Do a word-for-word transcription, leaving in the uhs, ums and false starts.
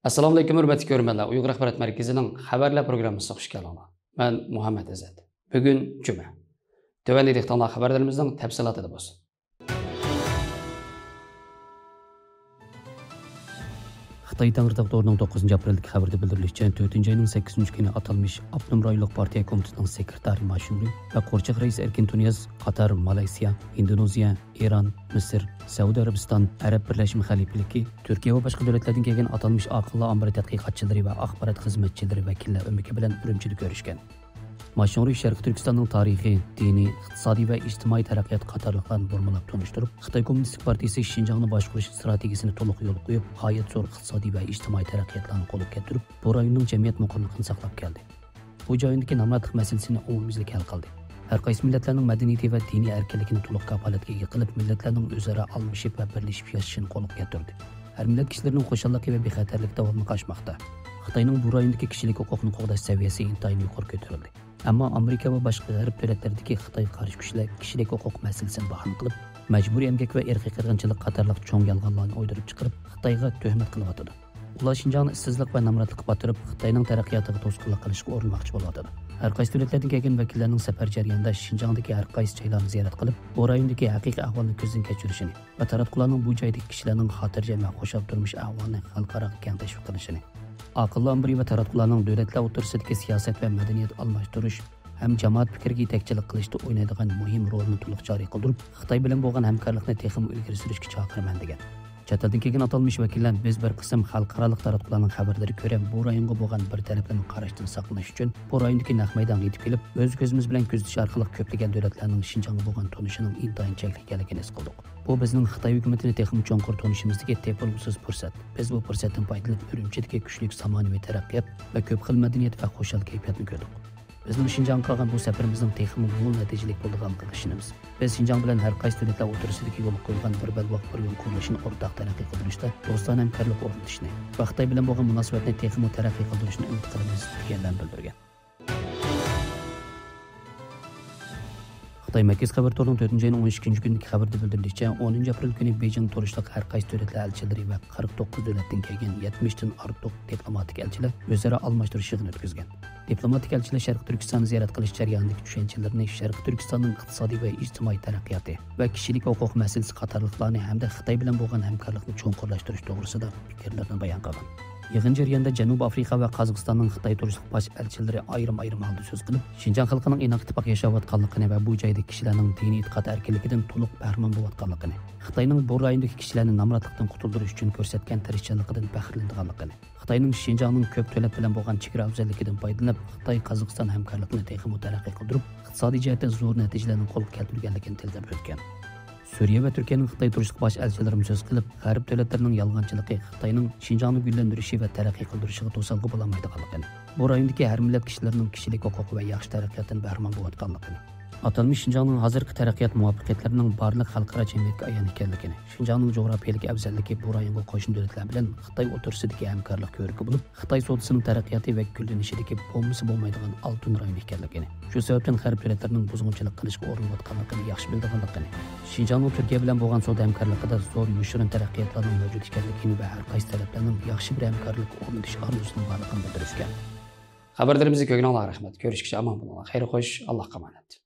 ئەسسالامۇئەلەيكۇم، ھۆرمەتلىك كۆرۈرمەنلەر. ئۇيغۇر ئاخبارات مەركىزىنىڭ خەۋەرلەر پروگراممىسىغا خۇش كەلدىڭلار. مەن مۇھەممەت ئىززەت. بۈگۈن جۈمە. تۆۋەندە دىققىتىڭلار خەۋەرلىرىمىزنىڭ تەپسىلاتىدا بولسۇن. خىتاي تەڭرىتاغ تورىنىڭ توققۇزىنچى ئاپرېلدىكى خەۋىرىدە بىلدۈرۈلۈشىچە، تۆتىنچى ئاينىڭ سەككىزىنچى كۈنى ئاتالمىش ئاپتونوم رايونلۇق پارتىيە كومىتېتىنىڭ سېكرېتارى ما شۇڭرۇي ۋە قورچاق رەئىسى ئەركىن تۇنىياز قاتار مالايسىيا، ئىندونېزىيە، ئىران، مىسىر، سەئۇدى ئەرەبىستان، ئەرەب بىرلەشمە خەلىپىلىكى، تۈركىيە ۋە باشقا دۆلەتلەردىن كەلگەن ئاتالمىش ئاقىللار ئامبىرى تەتقىقاتچىلىرى ۋە ئاخبارات خىزمەتچىلىرى ۋەكىللەر ئۆمىكى بىلەن ئۈرۈمچىدە كۆرۈشكەن. ما شۇڭرۇي شەرقىي تۈركىستاننىڭ تارىخى، دىنىي، ئىقتىسادىي ۋە ئىجتىمائىي تەرەققىيات قاتارلىقلارنى بۇرمىلاپ تونۇشتۇرۇپ، خىتاي كوممۇنىستىك پارتىيىسى شىنجاڭنى باشقۇرۇش ئىستراتېگىيىسىنى تولۇق يولغا قويۇپ، غايەت زور ئىقتىسادىي ۋە ئىجتىمائىي تەرەققىياتلارنى قولغا كەلتۈرۈپ، بۇ رايوننىڭ جەمئىيەت مۇقىملىقىنى ساقلاپ كەلدى. بۇ جايىدىكى نامراتلىق مەسىلىسىنى ئومۇميۈزلۈك ھەل قىلدى. ھەر قايسى مىللەتلەرنىڭ مەدەنىيىتى ۋە دىنىي ئەركىنلىكىنى تولۇق كاپالەتكە ئىگە قىلىپ، مىللەتلەرنىڭ ئۆزئارا ئالمىشىپ ۋە بىرلىشىپ ياشىشىنى قولغا كەلتۈردى. ھەر مىللەت كىشىلىرىنىڭ خۇشاللىقى ۋە بىخەتەرلىكى داۋاملىق ئاشماقتا. خىتاينىڭ بۇ رايوندىكى كىشىلىك ھوقۇقنى قوغداش سەۋىيەسى ئىنتايىن يۇقىرى كۆتۈرۈلدى. ئەمما ئامېرىكا ۋە باشقا غەرب دۆلەتلىرىدىكى خىتايغا قارشى كۈچلەر كىشىلىك ھوقۇق مەسىلىسىنى باھانە قىلىپ، مەجبۇرىي ئەمگەك ۋە ئىرقىي قىرغىنچىلىق قاتارلىق چوڭ يالغانلارنى ئويدۇرۇپ چىقىرىپ، خىتايغا تۆھمەت قىلىۋاتىدۇ. ئۇلار شىنجاڭنى ئىشسىزلىق ۋە نامراتلىققا پاتۇرۇپ، خىتاينىڭ تەرەققىياتىغا توسقۇنلۇق قىلىشقا ئۇرۇنماقچى بولۇۋاتىدۇ. ھەر قايسى دۆلەتلەردىن كەلگەن ۋەكىللەرنىڭ سەپەر جەريانىدا شىنجاڭدىكى ھەر قايسى جايلارنى زىيارەت قىلىپ، بۇ رايوندىكى ھەقىقىي ئەھۋالنى كۆزدىن كەچۈرۈشىنى ۋە تاراتقۇلارنىڭ بۇ جايدىكى كىشىلەرنىڭ خاتىرجەم ۋە خۇشال تۇرمۇش ئەھۋالىنى خەلقئاراغا كەڭ تەشۋىق قىلىشىنى، ئاقىللار ئامبىرى ۋە تاراتقۇلارنىڭ دۆلەتلەر ئوتتۇرىسىدىكى سىياسەت ۋە مەدەنىيەت ئالماشتۇرۇش ھەم جامائەت پىكرىگە يېتەكچىلىك قىلىشتا ئوينايدىغان مۇھىم رولىنى تولۇق جارى قىلدۇرۇپ، خىتاي بىلەن بولغان ھەمكارلىقنى تېخىمۇ ئىلگىرى سۈرۈشكە چاقىرىمەن، دېگەن. چەت ئەلدىن كەلگەن ئاتالمىش ۋەكىللەر، بىز بىر قىسىم خەلقئارالىق تاراتقۇلارنىڭ خەۋەرلىرى كۆرە بۇ رايونغا بولغان بىر تەرەپلىمە قاراشتىن ساقلىنىش ئۈچۈن بۇ رايوندىكى نەق مەيدانغا يېتىپ كېلىپ، ئۆز كۆزىمىز بىلەن كۆزىتىش ئارقىلىق كۆپلىگەن دۆلەتلەرنىڭ شىنجاڭغا بولغان تونۇشىنىڭ ئىنتايىن چەكلىك ئىكەنلىكىنى ھېس قىلدۇق. بۇ بىزنىڭ خىتاي ھۆكۈمىتىنى تېخىمۇ چوڭقۇر تونۇشىمىزدىكى تېپىلمىسىز پۇرسەت. بىز بۇ پۇرسەتتىن پايدىلىنىپ، ئۈرۈمچىدىكى كۈچلۈك زامانىۋى تەرەققىيات ۋە كۆپ خىل مەدەنىيەت ۋە خۇشال كەيپىياتنى كۆردۇق. بىزنىڭ شىنجاڭغا قىلغان بۇ سەپىرىمىزنىڭ تېخىمۇ مول نەتىجىلىك بولىدىغانلىقىغا ئىشىنىمىز. بىز شىنجاڭ بىلەن ھەر قايسى دۆلەتلەر ئوتتۇرىسىدىكى يولغا قويۇلغان بىر بەلباغ بىر يول قۇرۇلۇشىنى ئورتاق تەرەققىي قىلدۇرۇشتا دوستانە ھەمكارلىق ئورنىتىشنى ۋە خىتاي بىلەن بولغان مۇناسىۋەتنى تېخىمۇ تەرەققىي قىلدۇرۇشنى ئۈمىد قىلىمىز، دېگەنلەرنى بىلدۈرگەن. خىتاي مەركىزىي خەۋەر تورىنىڭ تۆتىنچى ئاينىڭ ئون ئىككىنچى كۈنىدىكى خەۋىرىدە بىلدۈرۈلۈشىچە، ئونىنچى ئاپرېل كۈنى بېيجىڭدا تۇرۇشلۇق ھەر قايسى دۆلەتلەر ئەلچىلىرى ۋە قىرىق توققۇز دۆلەتتىن كەلگەن يەتمىشتىن ئارتۇق دىپلوماتىك ئەلچىلەر ئۆزئارا ئالماشتۇرۇش يىغىنى ئۆتكۈزگەن. دىپلوماتىك ئەلچىلەر شەرقىي تۈركىستاننى زىيارەت قىلىش جەريانىدىكى چۈشەنچىلىرىنى شەرقىي تۈركىستاننىڭ ئىقتىسادىي ۋە ئىجتىمائىي تەرەققىياتى ۋە كىشىلىك ھوقۇق مەسىلىسى قاتارلىقلارنى ھەمدە خىتاي بىلەن بولغان ھەمكارلىقنى چوڭقۇرلاشتۇرۇش توغرىسىدا پىكىرلىرىنى بايان قىلغان. يىغىن جەريانىدا جەنۇبىي ئافرىقا ۋە قازاقىستاننىڭ خىتاي تۇرۇشلۇق باش ئەلچىلىرى ئايرىم-ئايرىم ھالدا سۆز قىلىپ، شىنجاڭ خەلقىنىڭ ئىناق-ئىتتىپاق ياشاۋاتقانلىقىنى ۋە بۇ جايدىكى كىشىلەرنىڭ دىنىي ئېتىقاد ئەركىنلىكىدىن تولۇق بەھرىمەن بولۇۋاتقانلىقىنى، خىتاينىڭ بۇ رايوندىكى كىشىلەرنى نامراتلىقتىن قۇتۇلدۇرۇش ئۈچۈن كۆرسەتكەن تىرىشچانلىقىدىن پەخىرلىنىدىغانلىقىنى، خىتاينىڭ شىنجاڭنىڭ كۆپ دۆلەت بىلەن بولغان چېگرا ئەۋزەللىكىدىن پايدىلىنىپ، خىتاي-قازاقىستان ھەمكارلىقىنى تېخىمۇ تەرەققىي قىلدۇرۇپ، ئىقتىسادىي جەھەتتە زور نەتىجىلەرنى قولغا كەلتۈرگەنلىكىنى تىلغا ئۆتكەن. سۈرىيە ۋە تۈركىيەنىڭ خىتاي تۇرۇشلۇق باش ئەلچىلىرىمۇ سۆز قىلىپ، غەرب دۆلەتلىرىنىڭ يالغانچىلىقى خىتاينىڭ شىنجاڭنى گۈللەندۈرۈشى ۋە تەرەققىي قىلدۇرۇشىغا توسالغۇ بولالمايدىغانلىقىنى، بۇ رايوندىكى ھەر مىللەت كىشىلىرىنىڭ كىشىلىك ھوقۇق ۋە ياخشى تەرەققىياتتىن بەھرىمەن بولۇۋاتقانلىقىنى، ئاتالمىش شىنجاڭنىڭ ھازىرقى تەرەققىيات مۇۋەپپەقىيەتلىرىنىڭ بارلىق خەلقئارا جەمئىيەتكە ئايان ئىكەنلىكىنى، شىنجاڭنىڭ جۇغراپىيەلىك ئەۋزەللىكى بۇ رايونغا قوشنا دۆلەتلەر بىلەن خىتاي ئوتتۇرىسىدىكى ھەمكارلىق كۆۋرۈكى بولۇپ، خىتاي سودىسىنىڭ تەرەققىياتى ۋە گۈللىنىشىدىكى بولمىسا بولمايدىغان ئالتۇن رايون ئىكەنلىكىنى، شۇ سەۋەبتىن غەرب دۆلەتلىرىنىڭ بۇزغۇنچىلىق قىلىشقا ئۇرۇنۇۋاتقانلىقىنى ياخشى بىلىدىغانلىقىنى، شىنجاڭنىڭ تۈركىيە بىلەن بولغان سودا ھەمكارلىقىدا زور يوشۇرۇن تەرەققىياتلارنىڭ مەۋجۇت ئىكەنلىكىنى ۋە ھەر قايسى تەرەپلەرنىڭ ياخشى بىر ھەمكارلىق ئورنىتىش ئارزۇسىنىڭ بارلىقىنى بىلدۈرۈشكەن. خەۋەرلىرىمىزنى كۆرگىنىڭلارغا رەھمەت. كۆرۈشكىچە ئامان بولۇڭلار. خەير خوش، ئاللاھقا ئامانەت.